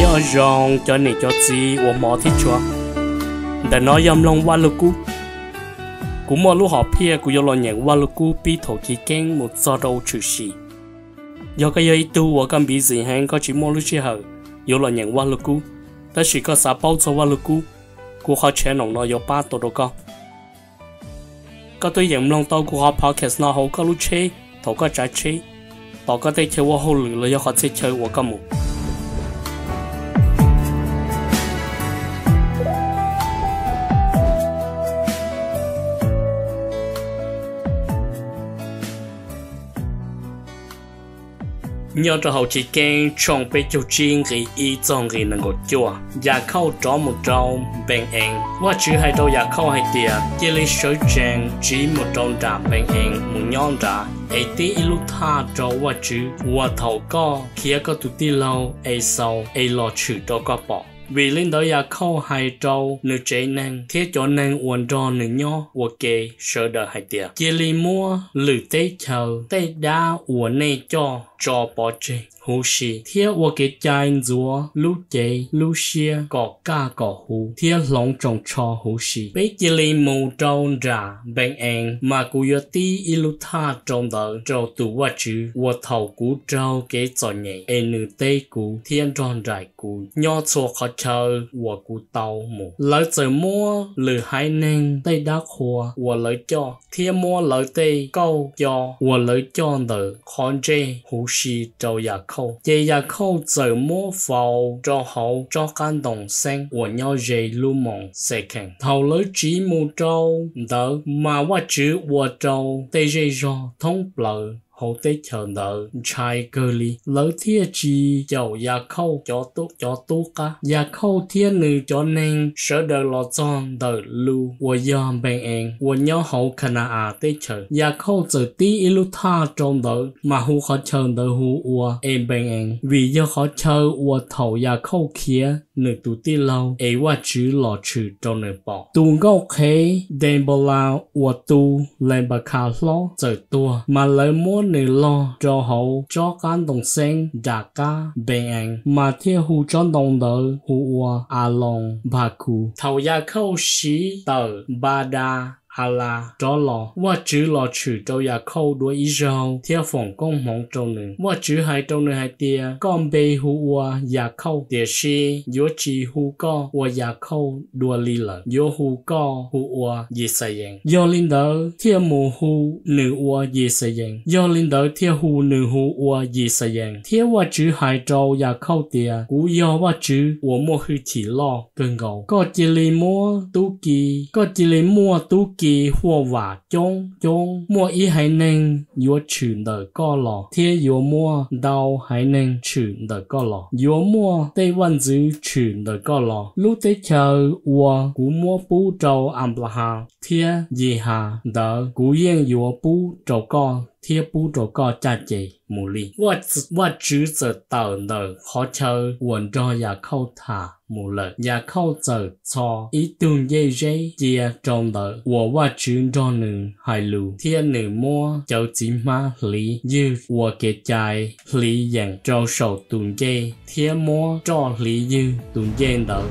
Nyob zoo cov niam cov txiv uas hmov thiab tshua, ntawm no yog mloog Vaj Lug Kub. Kuv muaj lub hom phiaj kuv yuav los nyeem Vaj Lug Kub pib thaum chiv keeb mus txog rau tshwm sim. Yog koj yog ib tug uas koj busy heev koj tsis muaj lub sij hawm yuav los nyeem Vaj Lug Kub, tab sis koj xav paub txog Vaj Lug Kub, kuv qhov channel no yuav pab tau rau koj. Koj twb yeem mloog tau kuv qhov podcast no hauv koj lub tsheb thaum koj tsav tsheb, tom koj tej chaw ua hauj lwm los yog qhov txhia chaw uas koj mus. Nyob rau hauv Chiv Keeb tshooj peb caug tsib nqe ib txog nqe nees nkaum cuaj, Yam Khauj rov mus rau Npee Ees. Vaj Tswv hais rau Yam Khauj hais tias, cia li sawv tsees tsiv mus rau nram Npee Ees mus nyob nrad, es tib ib lub thaj rau Vaj Tswv uas thaum koj khiav koj tus tij laug Exaus es los tshwm rau koj pom. Vim li ntawd Yam Khauj hais rau nws tsev neeg thiab cov neeg uas nrog nws nyob ua ke sawv daws hais tias, cia li muab lwm teb chaws tej dab uas nej coj tso pov tseg huv si, thiab ua kev cai ntxuav lub cev lub siab kom kaj kom huv thiab hloov tsoos tsho huv si. Peb cia li mus rau nram Npee Ees, mas kuv yuav tib ib lub thaj rau ntawd rau tus Vaj Tswv uas thaum kuv raug kev txom nyem es nws teb kuv thiab nrog nraim kuv nyob txhua qhov chaw uas kuv tau mus. Lawv txawm muab lwm haiv neeg tej dab qhua uas lawv coj thiab muab lawv tej kauj co uas lawv coj ntawm qhov ntsej huv si rau Yam Khauj. Ces Yam Khauj txawm muab faus rau hauv tsob qab ntoo xeeb uas nyob ze lub moos Xekhees. Thaum lawv tsiv mus rau ntawd, mas Vaj Tswv ua rau tej zej zog thoob plaws hauv teb chaws ntawd ntshai kawg li, lawv thiaj tsis caum Yam Khauj cov tub qab. Yam Khauj thiab nws cov neeg sawv daws los txog ntawm Lus uas yog Npee Ees uas nyob hauv Khana-as teb chaws. Yam Khauj txawm tib ib lub thaj rau ntawd, mas hu qhov chaw ntawd hu ua Enpee Ees, vim yog qhov chaw uas thaum Yam Khauj khiav nws tus tij laug es Vaj Tswv los tshwm rau nws pom. Tus nkauj qhev Denpolas uas tu Lenpakhas hlob txawm tuag, mas lawv muab nws log rau hauv tsob qab ntoo xeeb nram qab Npee Ees, mas thiaj hu tsob ntoo ntawd hu ua Aloos Npakhus. Thaum Yam Khauj siv tawm Npa Das As Las rov los, Vaj Tswv los tshwm rau Yam Khauj dua ib zaug thiab foom koob hmoov rau nws. Vaj Tswv hais rau nws hais tias, koj npe hu ua Yam Khauj, tiam sis yuav tsis hu koj ua Yam Khauj dua li lawm, yuav hu koj hu ua Yixayees. Yog li ntawd thiaj mus hu nws ua Yixayees. Yog li ntawd thiaj hu nws hu ua Yixayees. Thiab Vaj Tswv hais rau Yam Khauj tias, kuv yog Vaj Tswv uas muaj hwj chim loj kawg nkaus. Koj cia li muab tub ki, koj cia li muaj tub ki huaj vam coob coob. Muaj ib haiv neeg yuav tshwm ntawm koj los, thiab yuav muaj ntau haiv neeg tshwm ntawm koj los. Yuav muaj tej vaj ntxwv tshwm ntawm koj los. Lub teb chaws uas kuv muab pub rau Anplahas thiab Yihas ntawd, kuv yeej yuav pub rau koj thiab pub rau koj caj ces mus li. Vaj Tswv txawm tawm ntawm qhov chaw uas nrog Yam Khauj tham mus lawm. Yam Khauj txawm txhos ib tug ncej zeb cia rau ntawd uas Vaj Tswv nrog nws hais lus, thiab nws muab cawv txiv hmab hliv ywg ua kev cai hliv yeem rau saum tus ncej, thiab muab roj hliv ywg tus ncej ntawd.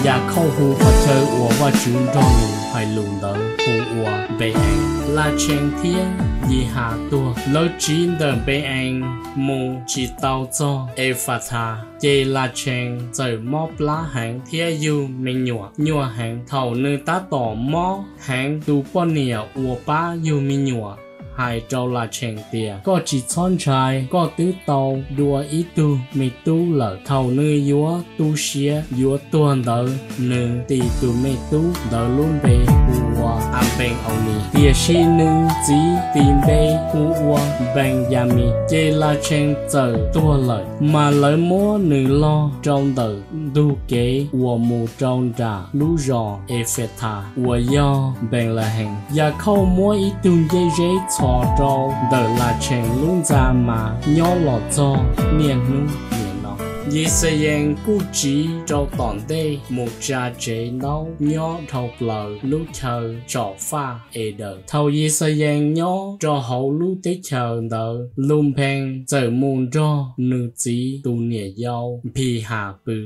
Yam Khauj hu qhov chaw uas Vaj Tswv nrog nws hais lus ntawd hu ua Npe-ees. Latshees thiab Yihas tuag, lawv tsiv ntawm Npe-ees mus tsis tau txog Efathas, ces Latshees txawm mob plab heev thiab yug me nyuam nyuaj heev. Thaum nws tab tom mob heev, tus poj niam uas pab yug me nyuam hais rau Latshees tias, koj tsis txhob ntshai, koj twb tau dua ib tug me tub lawm. Thaum nws yuav tu siav yuav tuag ntawd, nws tis tus me tub ntawd lub npe hu ua Anpees Aunis, tiam sis nws txiv tis npe hu ua Npeeyamis. Ces Latshees txawm tuag lawm, mas lawv muab nws log rau ntawm ntug kev uas mus rau nram lub zos Efethas uas yog Npelehees. Yam Khauj muab ib tug ncej zeb txhos rau ntawm Latshees lub ntxa mas nyob los txog niaj hnub nim no. Yixayees kuj tsiv rau tom ntej mus tsa tsev ntaub nyob dhau plaws lub chaw tsom faj Edaws. Thaum Yixayees nyob rau hauv lub teb chaws ntawd, Luphee txawm mus nrog nws txiv tus niam yau Nphihas pw.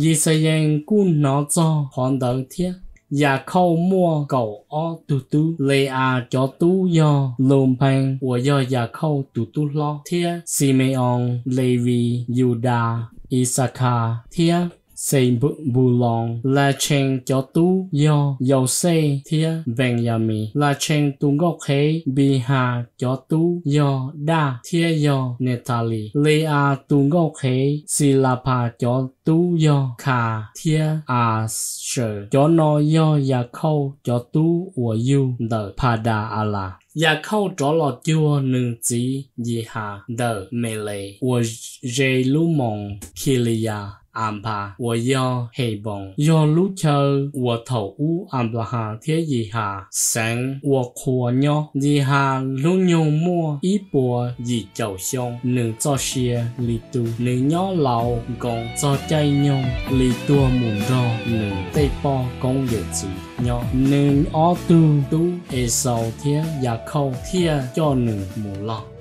Yixayees kuj hnov txog qhov ntawd thiab. Yakhauj muaj kaum ob tug tub. Le-as cov tub yog Luphee uas yog Yakhauj tus tub hlob, thiab Xime-oos, Levis, Yudas, Ixakhas, thiab Xenpuloos. Latshees cov tub yog Yauxej thiab Npeenyamees. Latshees tus nkauj qhev Npihas cov tub yog Daj thiab yog Nethalis. Le-as tus nkauj qhev Xilaphas cov tub yog Khas thiab Asawm. Cov no yog Yakhauj cov tub uas yug ntawm Phadas-a-las. Yakhauj rov los cuag nws txiv Yihas ntawm Meles uas ze lub moos Khiliyas-anphas uas yog Hesboos, yog lub chaw uas thaum ub Anplahas thiab Yihas xeev ua qhua nyob. Yihas hnub nyoog muaj ib puas yim caum xyoo. Nws txoj sia li tu, nws nyob laus nkoos txog caij nyoog li tuag mus nrog nws tej poj koob yawm txwv nyob. Nws ob tug tub Exaus thiab Yakhauj thiaj coj nws mus loj.